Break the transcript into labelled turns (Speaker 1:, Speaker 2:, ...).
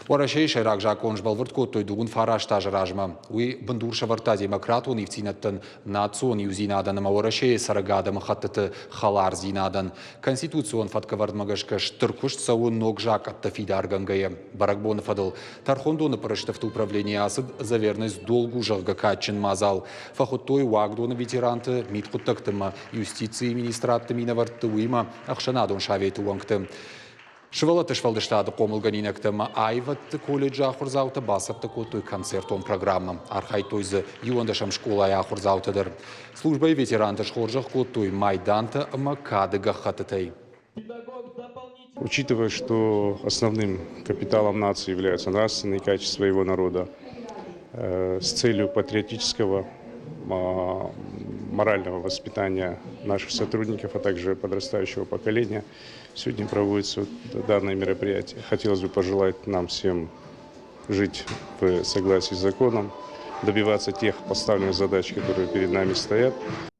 Speaker 1: Уӕрӕсейы сӕйраг закъон сбӕлвырд кодтой дыууын фараст азы размӕ. Уый бындур сӕвӕрдта демократон ивддзинӕдтӕн, национ иудзинадӕн ӕмӕ Уӕрӕсейы цӕрӕг адӕмыхӕттыты хӕлардзинадӕн. Конституцион фӕткӕвӕрдмӕ гӕсгӕ стыр куыст цӕуы ног закъӕттӕ фидаргӕнгӕйӕ. Бӕрӕгбоны фӕдыл тӕрхондоны пъырыстыфты управленийы ацыд «За верность долгу», зӕгъгӕ, кадджын мадзал. Фӕхуыдтой уагдоны ветеранты, мидхъуыддӕгты ӕмӕ юстицийы министрадты минӕвӕртты, уыимӕ ӕхсӕнадон советы уӕнгты. Сывӕллӕтты сфӕлдыстады хъомылгӕнинӕгтӕ ӕмӕ аивӕдты колледжы ахуырдзаутӕ бацӕттӕ кодтой концертон программӕ. Архайдтой дзы иуӕндӕсӕм скъолайы ахуырдзаутӕ дӕр. Службӕйы ветерантӕ схорзӕх кодтой майдантӕ ӕмӕ кады гӕххӕттытӕй.
Speaker 2: Учитывая, что основным капиталом нации являются нравственные качества его народа, с целью патриотического морального воспитания наших сотрудников, а также подрастающего поколения, сегодня проводится данное мероприятие. Хотелось бы пожелать нам всем жить в согласии с законом, добиваться тех поставленных задач, которые перед нами стоят.